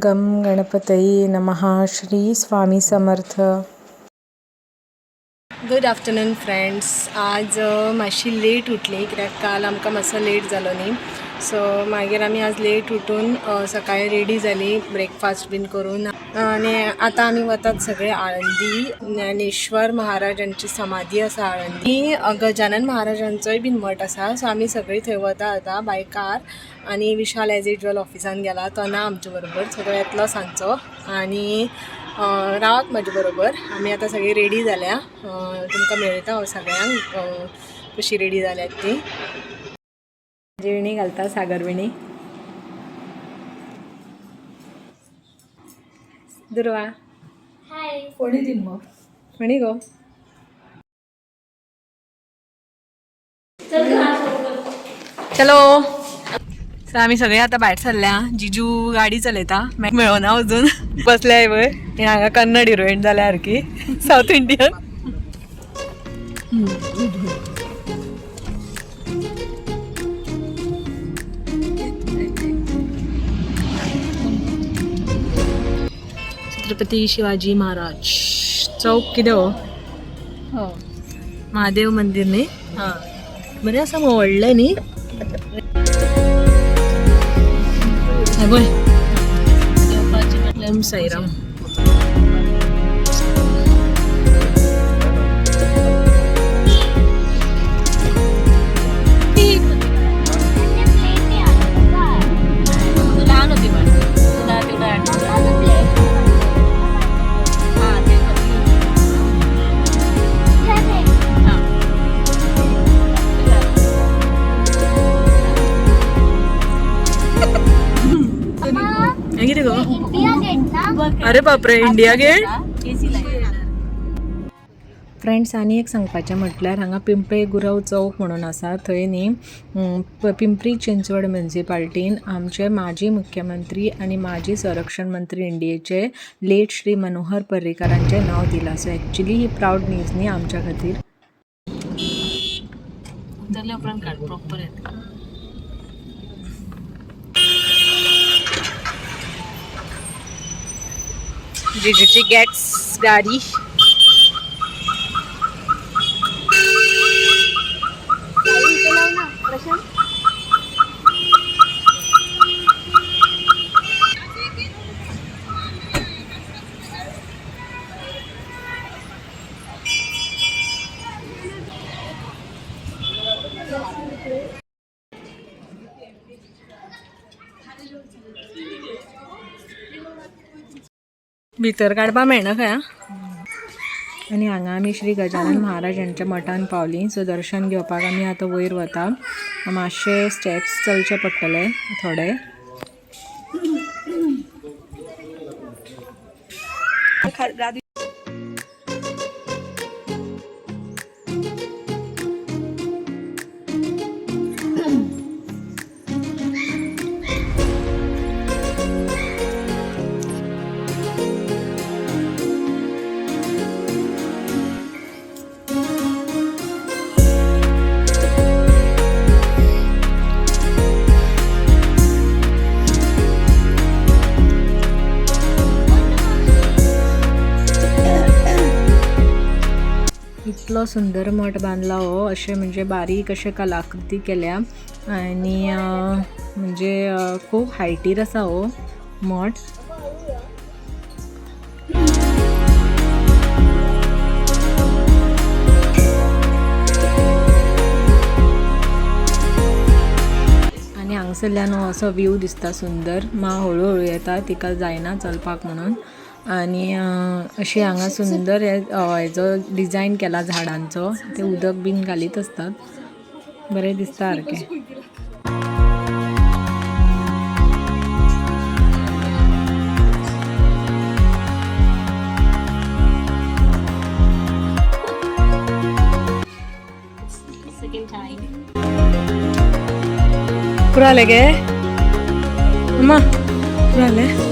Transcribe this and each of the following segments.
गम गणपतये नमः. Shri Swami Samarth. Good afternoon friends. आज मातशी लेट उठली कित्याक काल आमकां मातसो लेट जालो न्ही. सो मागीर आमी आज लेट उठून सकाळी रेडी जाली, ब्रेकफास्ट बीन करून, आनी आतां आमी वतात सगळे आळंदी. ज्ञानेश्वर महाराजांची समाधी आसा आळंदी. गजानन महाराजांचोय बीन मठ आसा. सो आमी सगळीं थंय वता आतां बाय कार. आनी विशाल एज युजल ऑफिसान गेला, तो ना आमचे बरोबर. सगळो येतलो सांजचो आनी रावात म्हजे बरोबर. आमी आतां सगळीं रेडी जाल्या. तुमकां मेळटा हांव सगळ्यांक कशी रेडी जाल्यात ती. विणी घालता, सागर विणी. दुर्वा. कोणी दिन मग. म्हणी गो. चलो. सो आमी सगळे आतां भायर सरल्या. जिजू गाडी चलयता, मेळना अजून, बसल्या वय. हे हांगा कन्नड हिरोईन जाल्या सारकी, सावथ इंडियन. छत्रपती शिवाजी महाराज चौक कितें हो? महादेव मंदिर न्ही? बरें आसा मगो, व्हडलें न्ही? हें पळय. ओम साईराम. लहान होती पण तुला तेवढं आठवतं. हा, ते होती. हा. हें कितें गो? इंडिया गेट ना. अरे बापरे, इंडिया गेट. AC लायला. फ्रेंड्स, आनी एक सांगपाचें म्हटल्यार हांगा पिंपळे गुरव चौक म्हणून आसा. थंय न्ही पिंपरी चिंचवड म्युनिसिपाल्टीन आमचे माजी मुख्यमंत्री आनी माजी संरक्षण मंत्री इंडियेचे लेट श्री मनोहर पर्रीकारांचें नांव दिलां. सो एक्चुली ही प्रावड न्यूज न्ही आमच्या खातीर. उतरल्या उपरांत काढ, प्रॉपर येते. जिजूची गॅट्स गाडी. भितर काडपा मेळना खंय. आनी हांगा आमी श्री गजानन महाराज हांच्या मठान पावलीं. सो दर्शन घेवपाक आमी आतां वयर वता. मातशे स्टेप्स चलचे पडटले थोडे. इतलो सुंदर मठ बांदला हो, अशें म्हणजे बारीक अशें कलाकृती केल्या आनी म्हणजे खूब हायटीर आसा हो मठ. आनी हांगसरल्यान हो असो व्यू दिसता सुंदर. मा हळू हळू येता, तिका जायना चलपाक म्हणून. आनी अशी हांगा सुंदर हेजो डिजायन केला झाडांचो. ते उदक बीन घालीत आसतात, बरें दिसता सारकें. Second time. पुरो जालें गे अम्मा? पुरो जालें?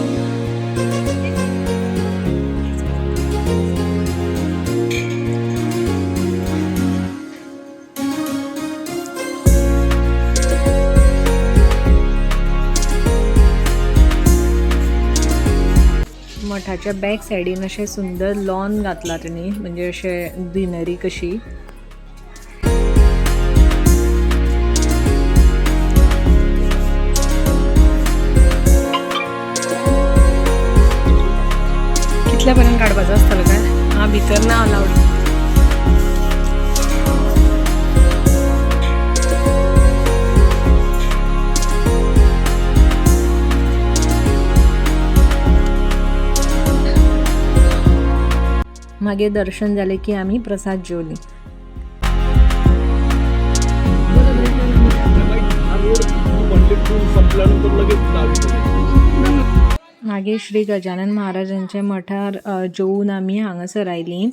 मठाच्या बॅक सायडीन अशें सुंदर लॉन घातला तेणी, म्हणजे अशें ग्रिनरी कशी. कितल्या पर्यंत काडपाचो आसतलो काय? हा, भितर ना अलावड. मागीर दर्शन जालें की आमी प्रसाद जेवली. संपल्यानंतर लगेच डावीकडे. मागीर श्री गजानन महाराजांच्या मठार जेवन आमी हांगासर आयलीं.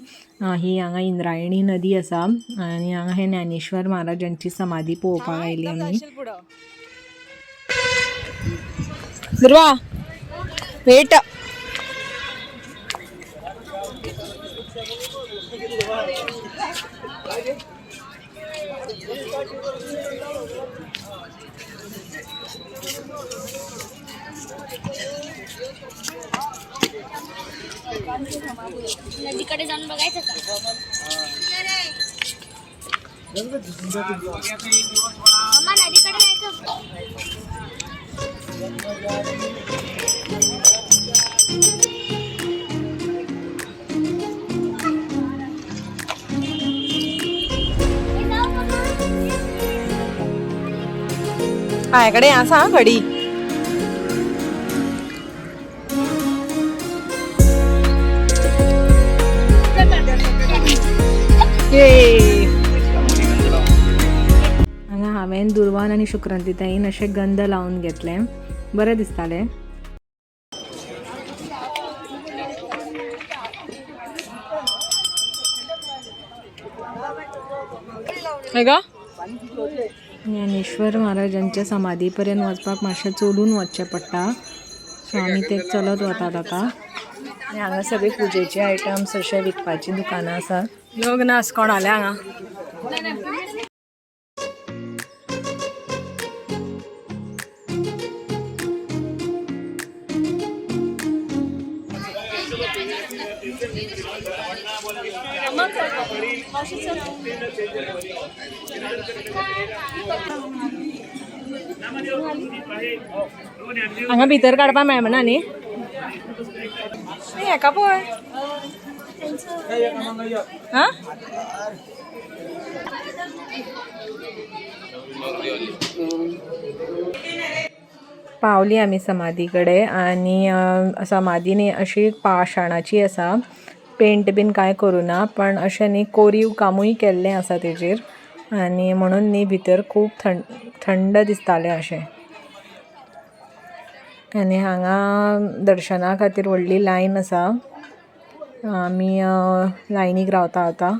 ही हांगा इंद्रायणी नदी आसा आनी हांगा हे ज्ञानेश्वर महाराजांची समाधी पळोवपाक आयली आमी. दुर्वा, वेट. नदीकडे जाऊन बघायचं का? मम्मा, नदीकडे जायचं? पायाकडे आसा हा घडी. ये. हांगा हांवें, दुर्वान आनी शुक्रांतीताईन अशें गंध लावन घेतलें. बरें दिसतालें. हय ग. ज्ञानेश्वर महाराजांच्या समाधी पर्यंत वचपाक मातशें चलून वचचें पडटा, सो आमी ते चलत वतात आतां. आनी हांगा सगळी पुजेचे आयटम्स अशे विकपाची दुकानां आसात. लोक नास कोण आले हांगा. हांगा भितर काडपा मेळना न्ही? हेका पळय. हा. पावली आमी समाधी कडेन आनी समाधी न्ही अशी पाशाणाची आसा. पेंट बीन कांय करुना, पण अशें न्ही कोरीव कामूय केल्लें आसा तेजेर आनी म्हणून न्ही भितर खूब थंड थंड दिसतालें अशें. आनी हांगा दर्शना खातीर व्हडली लायन आसा. आमी लायनीक रावता आतां.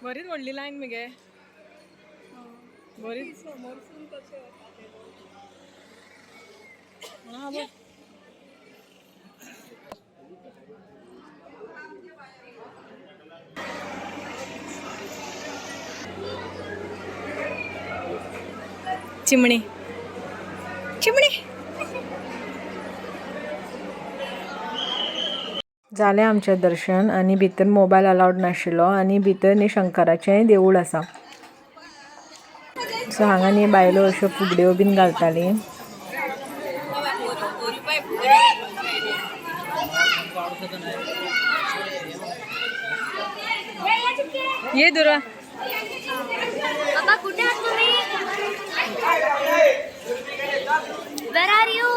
बरीच व्हडली लायन मगे, बरीच. हा, बघ. चिमणी, चिमणी. जालें आमचें दर्शन आनी भितर मोबायल अलावड नाशिल्लो आनी भितर न्ही शंकराचेंय देवूळ आसा. सो हांगा न्ही बायलो अश्यो फुगड्यो बीन घालतालीं. ये दुर्वा. बाबा, कुठे आहात तुम्ही? Where are you?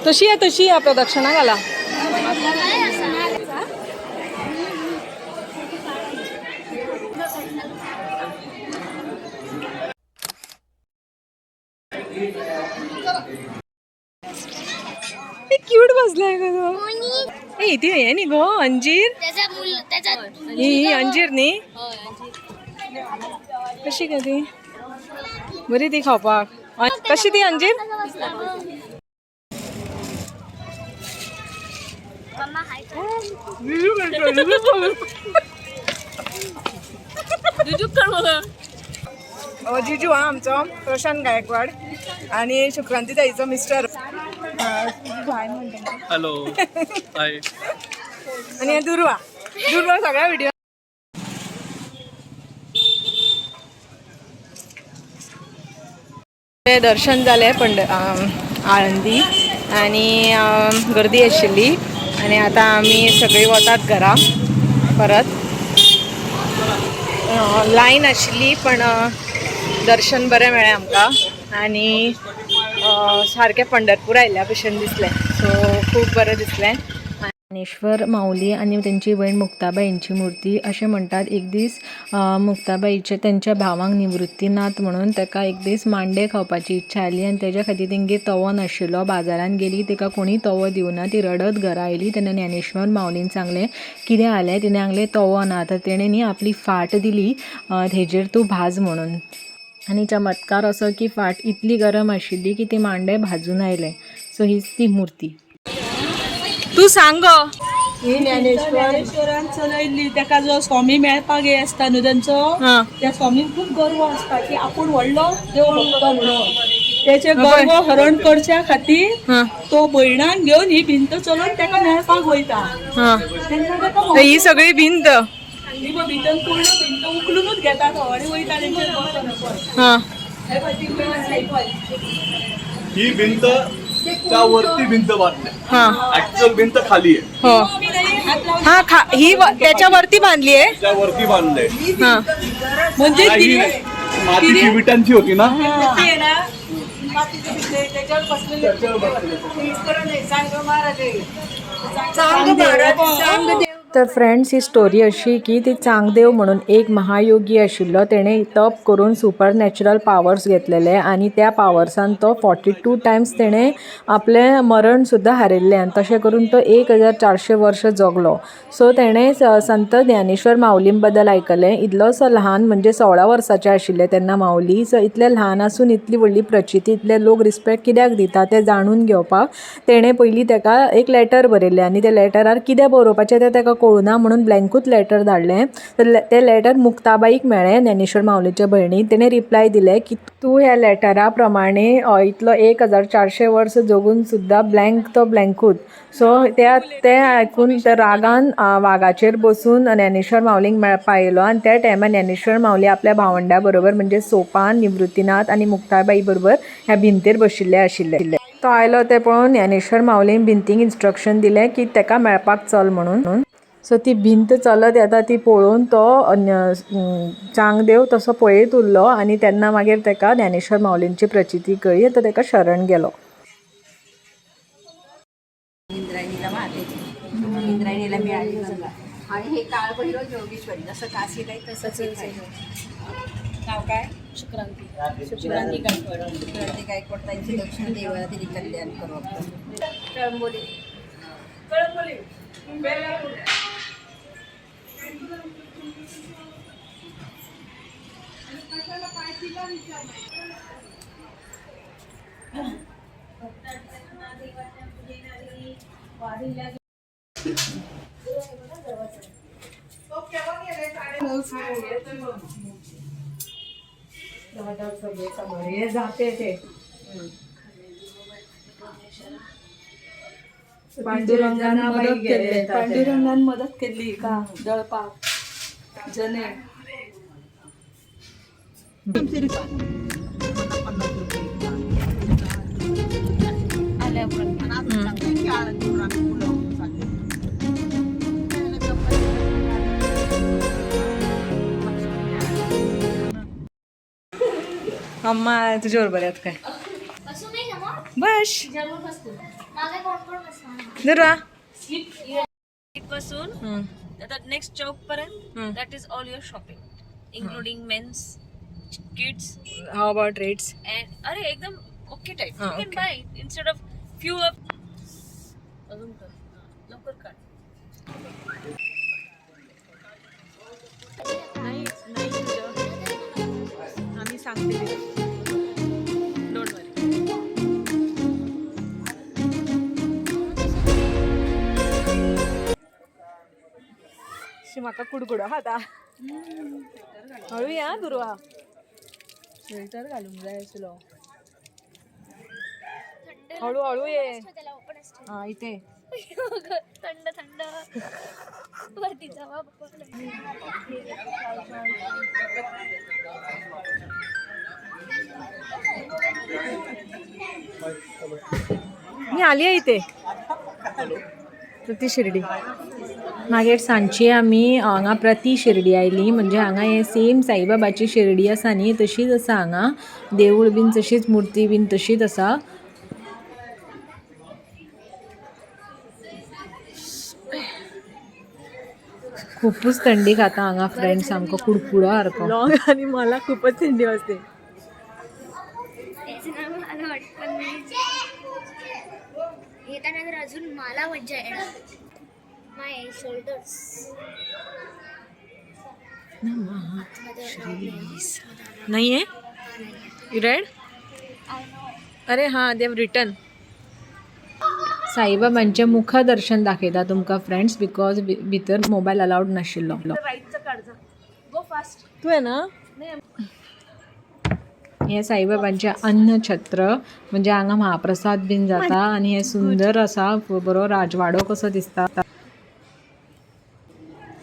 तशी या, तशी या, प्रदक्षिणा घाला. क्यूट बसलाय ग तो. ए, इथे हे न्ही गो अंजीर. त्याचा मुल त्याचा ही ही अंजीर न्ही? कशी ग ती? बरी ती खावपाक. कशी ती अंजीर? मम्मा हाय कर. जिजू हा आमचो प्रशांत गायकवाड आणि शुक्रांती ताईचो मिस्टर. हॅलो, हाय. आणि दुर्वा, दुर्वा सगळ्या व्हिडिओ. दर्शन जालें पंड आळंदी आणि गर्दी आशिल्ली आणि आता आमी सगळीं वतात घरा परत. लायन आशिल्ली पण दर्शन बरें मेळ्ळें आमकां आनी सारकें पंढरपूर आयिल्ल्या भशेन दिसलें. सो खूब बरें दिसलें. ज्ञानेश्वर माऊली आणि त्यांची बहीण मुक्ताबाईंची मूर्ती. अशें म्हणटात, एक दीस मुक्ताबाईचे तेंच्या भावांक निवृत्तीनाथ म्हणून ताका एक दीस मांडे खावपाची इच्छा जाली आनी तेज्या खातीर तेंगेर तवो नाशिल्लो. बाजारान गेली, ताका कोणी तवो दिवना. ती रडत घरा आयली तेन्ना ज्ञानेश्वर माऊलीन सांगलें, कितें जालें? तिणें सांगलें, तवो ना. तर तेणें न्ही आपली फाट दिली, हेजेर तूं भाज म्हणून. आनी चमत्कार असो की फाट इतली गरम आशिल्ली की ती मांडे भाजून आयले. सो हीच ती मूर्ती. तूं सांग गो. ही ज्ञानेश्वरान चलयल्ली. ताका जो स्वामी मेळपाक हे आसता न्हू तेंचो, त्या स्वामीक खूब गर्व आसता की आपूण व्हडलो देव भक्त म्हणून. तेचे गर्व हरण करच्या खातीर तो भयणान घेवन ही भिंत चलोवन ताका मेळपाक वयता तेन्ना ताका तर ही सगळी भिंत. ही पळय भितर पूर्ण भिंत उखलुनूच घेता तो आनी वयता तेंचेर बसून पळय. हे पळय ती भिंत आसा, ही पळय. ही भिंत, त्या वरती भिंत बांधली. ऍक्च्युअल भिंत खाली आहे. हो. आम्ही नाही हात लावून. हा, खा ही त्याच्यावरती बांधली आहे. त्या वरती बांधले. म्हणजे ही ती मातीची विटांची होती ना. ती आहे ना मातीचे भिंत, त्याच्यावर बसलेले. तर फ्रेंड्स, ही स्टोरी अशी की ती चांगदेव म्हणून एक महायोगी आशिल्लो. तेणें तप करून सुपर नॅचरल पावर्स घेतलेले आनी त्या पावर्सान तो 42 टायम्स तेणें आपलें मरण सुद्दां हारयल्लें आनी तशें करून तो 1400 वर्ष जगलो. सो तेणें संत ज्ञानेश्वर माऊली बद्दल आयकलें. इतलोसो ल्हान, म्हणजे 16 वर्साचे आशिल्ले तेन्ना माऊली. सो इतले ल्हान आसून इतली व्हडली प्रचिती, इतले लोक रिस्पेक्ट कित्याक दिता तें जाणून घेवपाक तेणें पयलीं ताका एक लॅटर बरयलें आनी त्या लॅटरार कितें बरोवपाचें तें ताका कळुना म्हणून ब्लँकूच लॅटर धाडलें. तर तें लॅटर मुक्ताबाईक मेळ्ळें, ज्ञानेश्वर माऊलीच्या भयणीक. तेणें रिप्लाय दिलें की तूं ह्या लॅटरा प्रमाणे इतलो 1400 वर्स जगून सुद्दां ब्लँक तो ब्लँकूच. सो त्या तें आयकून त्या रागान वागाचेर बसून ज्ञानेश्वर माऊलींक मेळपा आयलो आनी त्या टायमार ज्ञानेश्वर माऊली आपल्या भावंडा बरोबर, म्हणजे सोपान, निवृत्तीनाथ आनी मुक्ताबाई बरोबर ह्या भिंतेर बशिल्ले आशिल्ले. तो आयलो तें पळोवन ज्ञानेश्वर माऊलीन भिंतीक इन्स्ट्रक्शन दिलें की ताका मेळपाक चल म्हणून. सो ती भिंत चलत येता ती पळोवन तो चांगदेव तसो पळयत उरलो आनी तेन्ना मागीर ताका ज्ञानेश्वर माऊलींची प्रचिती कळ्ळी, तो ताका शरण गेलो. इंद्रायणीला वाहते, इंद्रायणीला मिळाली गंगा. आणि हे काळभैरव जोगेश्वरी, जसं काशीला आहे तसंच इथं आहे. नाव काय? शुक्रांती. शुक्रांती गायकवाड. शुक्रांती गायकवाड त्यांची दक्षिण देवाला दिली. कल्याण करू आपण. कळंबोली. कळंबोली, बेलापूर. पांडुरंगान मदत केल्ली, पांडुरंगान मदत केल्ली का दळपाक जने. आल्या उपरांत. अम्मा, तुझ्या बरोबर आहेत काय? बसू मी समोर? बस. जरूर बसतो. मागे कोण कोण बसणार? दुर्वा. बसून आता नेक्स्ट चौक पर्यंत, that is all your shopping, including men's, kids. How about rates? And अरे, एकदम Okay type. Ah, You can okay. Buy instead of few of. अजून कर. हा, लवकर काढ. नाही नाही तुझं आम्ही सांगते. Don't वरी. म्हाका कुडकुडो खाता. हळू या दुर्वा, फिल्टर घालूंक जाय आसलो. हळू हळू ये. त्याला ओपन असतो. हा इथे. थंड थंड वरती जावा बाबा. मी आली आहे इथे प्रति शिर्डी. मागीर सांजची आमी हांगा प्रति शिर्डी आयली. म्हणजे हांगा हे सेम साईबाबाची शिर्डी आसा न्ही, तशीच आसा हांगा. देवूळ बीन तशीच, मुर्ती बीन तशीच आसा. खुपूच थंडी खाता हांगा फ्रेंड्स, सामको कुडकुडो सारको. लॉंग आणि मला खूपच थंडी वाजते. तेच ना, मला वाटतं मी येताना तर अजून मला मज्जा येणार. माय शोल्डर्स. नाही आहे रेड. अरे हा, देव रिटर्न. साईबाबांचें मुखदर्शन दाखयता तुमकां फ्रेंड्स, because भितर मोबायल अलावड नाशिल्लो. राईटचं काढ जा. गो फास्ट. तू आहे ना. हे साईबाबांचें अन्नछत्र, म्हणजे हांगा महाप्रसाद बीन जाता आनी हे सुंदर आसा, बरो राजवाडो कसो दिसता.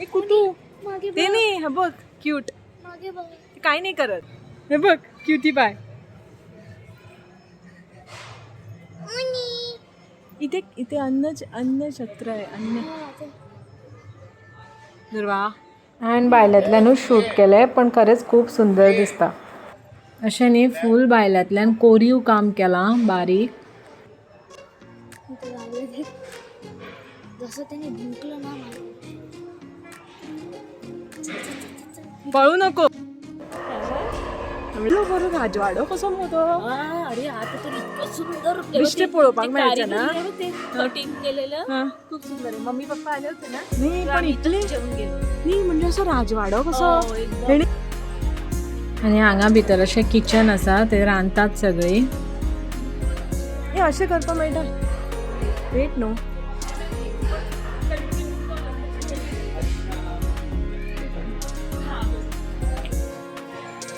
ए कुटू. मागे. ते नाही, हा बघ क्यूट. मागे बघ. काय नाही करत. हे बघ क्युटी पाय. इथे इथे अन्न अन्नछत्र आहे, अन्न. दुर्वा. हांवें भायल्यांतल्यानूच शूट केलें, पण खरेंच खूब सुंदर दिसता. अशें न्ही, फूल भायल्यांतल्यान कोरीव काम केलां बारीक. इथे लागलं ते. जसं त्याने भुंकलं ना मला. पळू नको. बरो राजवाडो कसो मगो. अरे आता तर इतकं सुंदर. बिश्टे पळोवपाक मेळचें ना. ते कटिंग केलेलं हा. खूप सुंदर आहे. मम्मी पप्पा आले होते ना. नाही, पण इतले जेवून गेलो. नाही, म्हणजे असं राजवाडो कसो. हो, एकदम. हेणी आनी हांगा भितर अशें किचन आसा, ते रांदतात सगळीं. हे अशें करपाक मेळटा. वेट न्हू.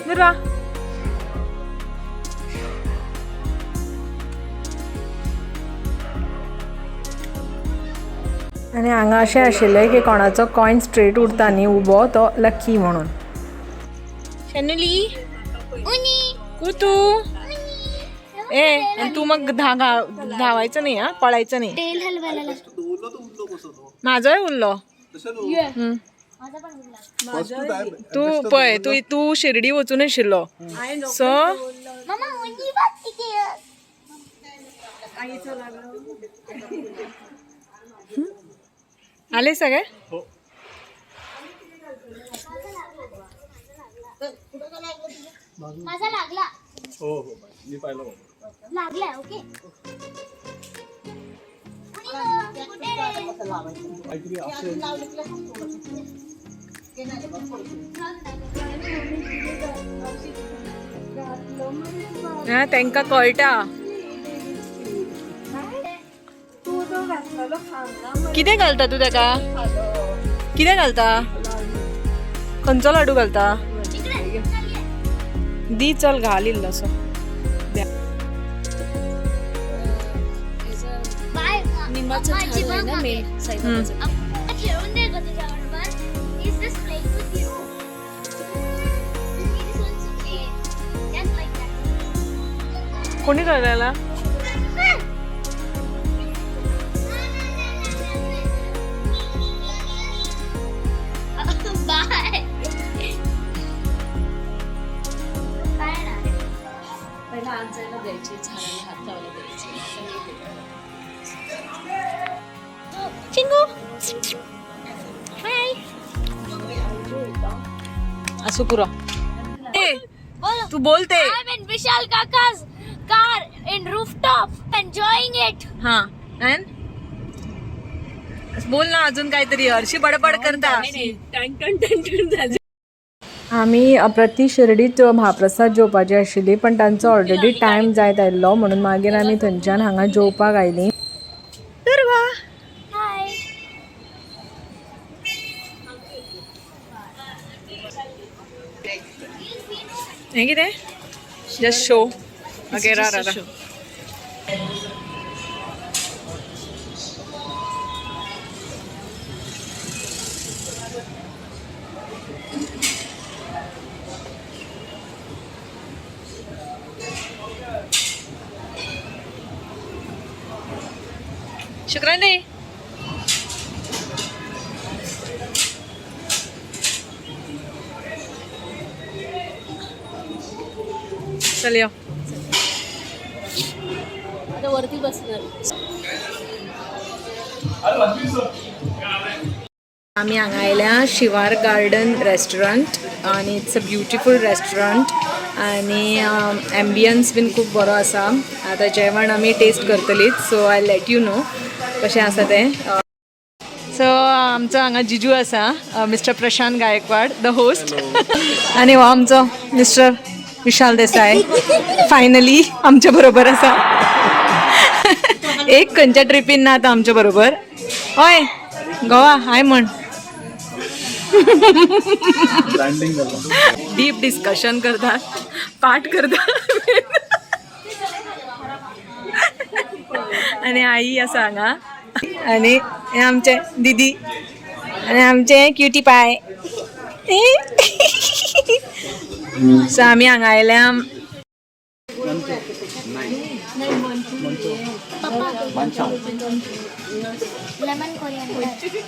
दुर्वा. आनी हांगा अशें आशिल्लें की कोणाचो कॉयन स्ट्रेट उरता न्ही उबो, तो लकी म्हणून. शनुली. उनी. कुतू ए, आणि तू मग धावायचं नाही, हा, पळायचं नाही. टेल हलवायला लागला. उरलो तर उरलो कसं तो. माझंय उरलो. तशें माझा पण उरला. तू पळय, तू तू शिर्डी वचून आशिल्लो सो. मामा, उनी बघ किती आहे. आले सगळे. हो. माझा लागला. हो हो, मी पाहिलं बाबा. लागलाय. ओके. उनी गं, कुठे रे? काहीतरी असेल. हा, तांकां कळटा. कितें घालता तू ताका? कितें घालता? खंयचो लाडू घालता? इकडे चल ये. दी, चल घाल इल्लोसो. बाय. निंबाचं अम्मा, झाड आहे ना आजी बघ मेन मागे. साईबाबाचं. अम्मा, खेळून दे ग तुझ्याबरोबर. He's just playing with you. This one's okay. Just like that. कोणी करायला? बाय. काय ना. पहिला आत जायला द्यायचे, झाडाला हात लावायला द्यायचे. आता नाही देत. चिंगू. हाय. असो पुरो. ए, बोलो. तू बोलते. I'm in Vishal Kaka's car. In rooftop, enjoying it. हा, अँड बोल ना अजून काहीतरी. हर्षी बडबड करता. टन टन टन टन झालं. आमी प्रति शिर्डीत म्हाप्रसाद जेवपाची आशिल्ली, पण तांचो ऑलरेडी टायम जायत आयिल्लो, म्हणून मागीर आमी थंयच्यान हांगा जेवपाक आयलीं. Hi. हें कितें? जस्ट शो वगैरे. शुक्राने. चल यो. आता वरती बसणार. आमी हांगा आयल्या शिवार गार्डन रेस्टॉरंट आनी it's a beautiful restaurant आनी एम्बियन्स बीन खूब बरो आसा. आतां जेवण आमी taste करतलीच, so I let you know कशें आसा तें. सो आमचो हांगा जिजू आसा, mister Prashant Gaikwad, the host, आनी हो आमचो मिस्टर विशाल देसाय फायनली आमच्या बरोबर आसा. एक खंयच्या ट्रिपीन ना आतां आमच्या बरोबर. हय गोवा हाय म्हण. ब्रँडिंग झालं. डीप डिस्कशन करतात, पाठ करतात. आणि आई आसा हांगा आनी हे आमचे दिदी आनी आमचे क्युटी पाय. सो आमी हांगा आयल्या. Lemon coriander. Chicken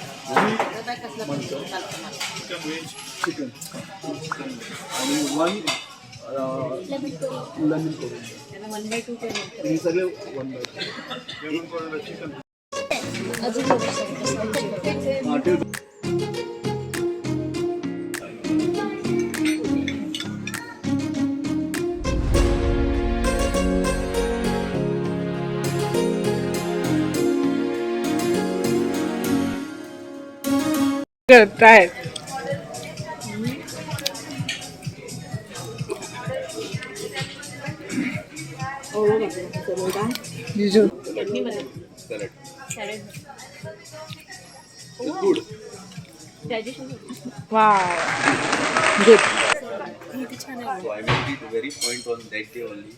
आणि वन Lemon coriander. Lemon करून हे सगळे वन बाय चिकन. हा, ठेव. Try. जिजू. Wow, good. So I made it very point on that day only.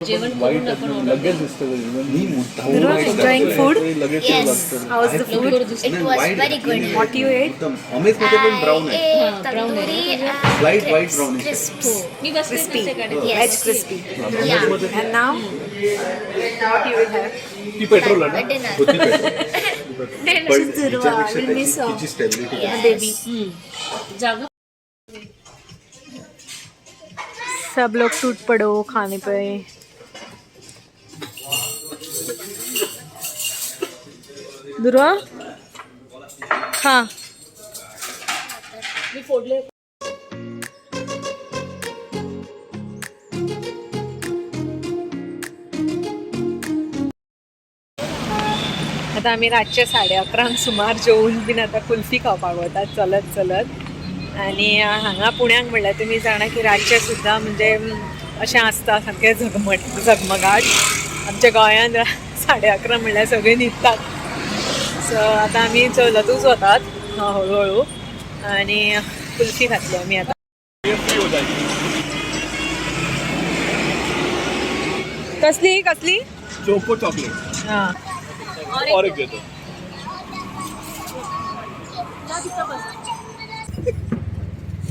White लगेच दिसतं. मी मुद्दाम एन्जॉईंग फूड? लगेच Yes. लागतं. How is the food? It was very good. What you ate? एकदम amaze मध्ये पण ब्राऊन I आहे. ate tandoori and Light white brownish. crisps. मी बसते. Crispy. Yes. Veg crispy. Yeah. And now what you will have? ती petrol आहे ना? Dinner. होती petrol. पण हिच्यापेक्षा त्याची तिची स्टेबिलिटी. Yes. जागा. सब लोग टूट पड़ो खाने पे. दुर्वा, खा. मी फोडले. आता आम्ही रातचे 11:30 सुमार जेवून बीन आतां कुल्फी खावपाक वतात चलत चलत. आनी हांगा पुण्याक म्हणल्यार तुमी जाणा की रातचें सुद्दां म्हणजे अशें आसता सामकें झगमट झगमगाट. आमच्या गोंयांत 11:30 म्हणल्यार सगळीं न्हिदतात. सो आतां आमी चलतूच वतात हळू हळू आनी कुल्फी खातली आमी आतां. ये फ्री हो जाएगी. कसली कसली? Choco chocolate. हां. और एक दे दो.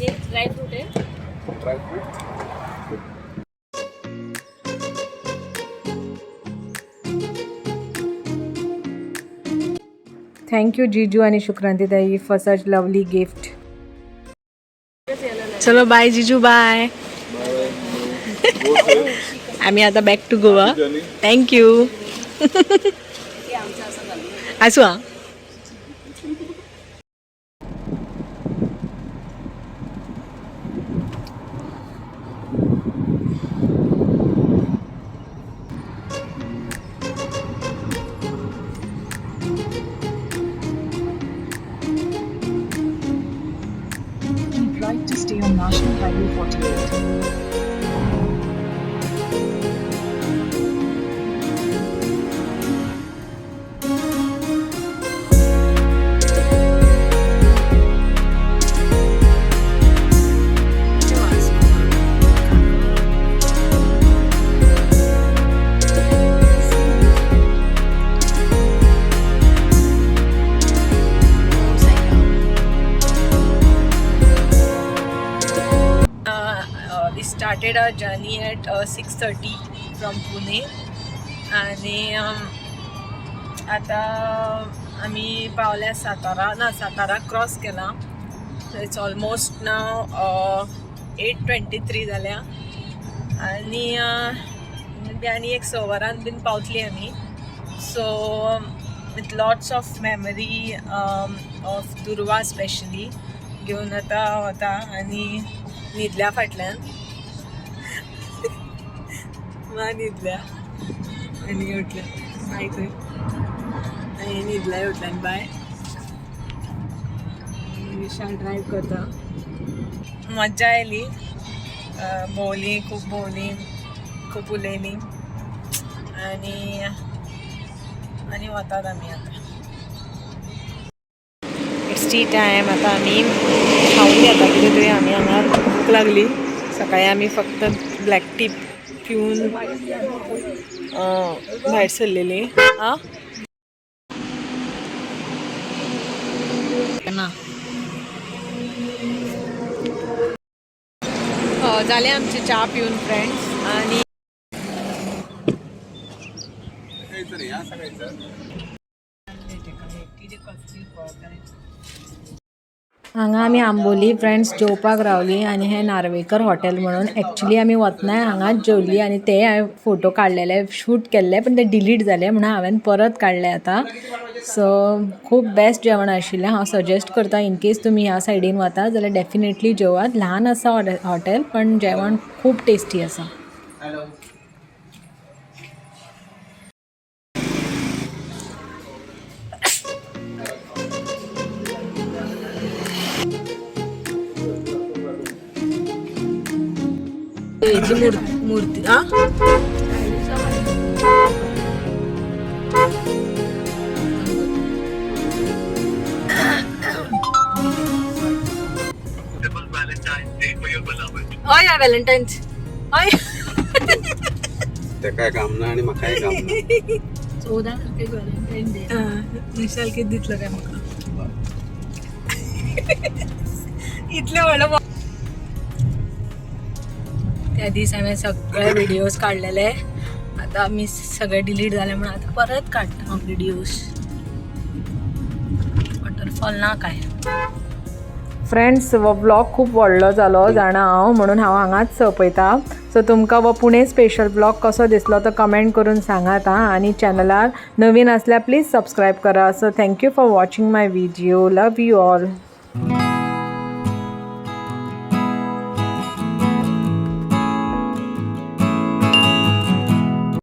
एक ड्रायफ्रूट आहे. Dry fruit. Thank you जीजू आणि शुक्रांतीताई फॉर सच लवली गिफ्ट. चलो, बाय जीजू, बाय. आम्ही आता back to Goa. Thank you. आसू हा. 1948. We started our journey at 6:30 from Pune आणि आता आमी पावल्या सातारा. ना, सातारा क्रॉस केला. It's almost now 8:23 जाल्या आनी आनी एक स वरान बीन पावतली आमी. So with lots of memory of Durva specially घेवन आतां वता आनी न्हिदल्या फाटल्यान, मा न्हिदल्या आनी उठल्या बाय थंय आनी न्हिदल्या उठल्यान बाय. विशाल ड्रायव्ह करता. मज्जा आयली. भोंवली, खूब भोंवली, खूब उलयली आनी आनी वतात आमी आतां. It's tea time. आतां आमी खावन घेता कितें तरी. आमी हांगा भूक लागली. सकाळी आमी फक्त ब्लॅक टी पिवन भायर सरलेली. आं ना, जालें आमचें च्या पिवन फ्रेंड्स आनी हांगा आमी आंबोली फ्रेंड्स जेवपाक रावली आनी हें नार्वेकर हॉटेल म्हणून. एक्चुली आमी वतनाय हांगाच जेवली आनी ते हांवें फोटो काडलेले, शूट केल्ले, पण ते डिलीट जाले म्हणून हांवें परत काडले आतां. सो खूब बेस्ट जेवण आशिल्लें. हांव सजेस्ट करता, इनकेस तुमी ह्या सायडीन वता जाल्यार डेफिनेटली जेवात. ल्हान आसा हॉटेल पण जेवण खूब टेस्टी आसा. हॅलो. हेजी मूर्ती मूर्ती आ हय हय, व्हॅलेंटायन्स हय. ते काय काम ना आणि म्हाकाय काम ना. 14 तारखेक व्हॅलेंटायन डे. विशाल कितें दितलो काय म्हाका इतलें व्हडलो? त्या दीस हांवें सगळे व्हिडियोज काडलेले. आतां आमी सगळे डिलीट जाले म्हणून आतां परत काडटा हांव व्हिडियोज. वॉटरफॉल ना काय. फ्रेंड्स, हो व्लॉग खूब व्हडलो जालो जाणा हांव, म्हणून हांव हांगाच सोंपयता. सो तुमकां हो पुणे स्पेशल व्लॉग कसो दिसलो तो कमेंट करून सांगात आं. आनी चॅनलार नवीन आसल्यार प्लीज सबस्क्रायब करा. So thank you for watching my video. Love you all.